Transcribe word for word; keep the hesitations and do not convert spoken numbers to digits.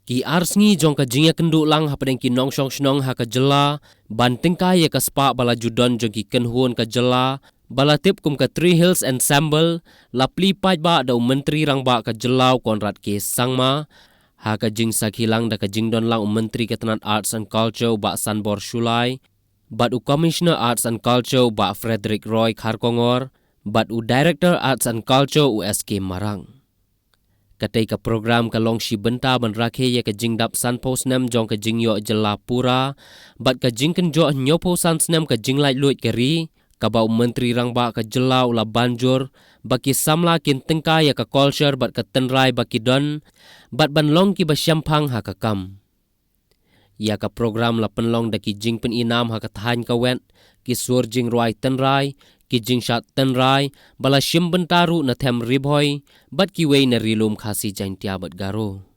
Ki ar sngi jong ka jingïakynduh lang hapdeng ki nongshong shnong ha ka jylla, ban tyngkai ïa ka spah ba la ju don jong ki kynhun ka jylla, ba la tip kum ka Three Hills Ensemble, la plie paidbah da u Myntri Rangbah ka jylla u Conrad K Sangma, ha ka jingsakhi lang da ka jingdon lang u Myntri ka tnat Arts and Culture u Bah Sanbor Shullai, bad u Commissioner Arts and Culture u Bah Frederick Roy Kharkongor, bad u Director Arts and Culture u S K Marak. Katei ka program ka long shi bynta ban rakhe ïa ka jingdap sanphew snem jong ka jingïoh jylla pura, bad ka jingkynjoh hynñiewphew san snem ka jinglaitluid ka ri, kaba u Myntri Rangbah ka jylla u la ban jur, ba ki samla kin tyngkai ïa ka culture bad ka tynrai ba ki don, bad ban long kiba shemphang ha ka kam. Ïa ka program la pynlong da ki jingpyni nam ha ka thaiñ ka wet, ki sur jingrwai tynrai, ki jingshad tynrai, ba la shim bynta ruh na them Ri Bhoi, bad kiwei na Ri Lum Khasi Jaiñtia bad Garo.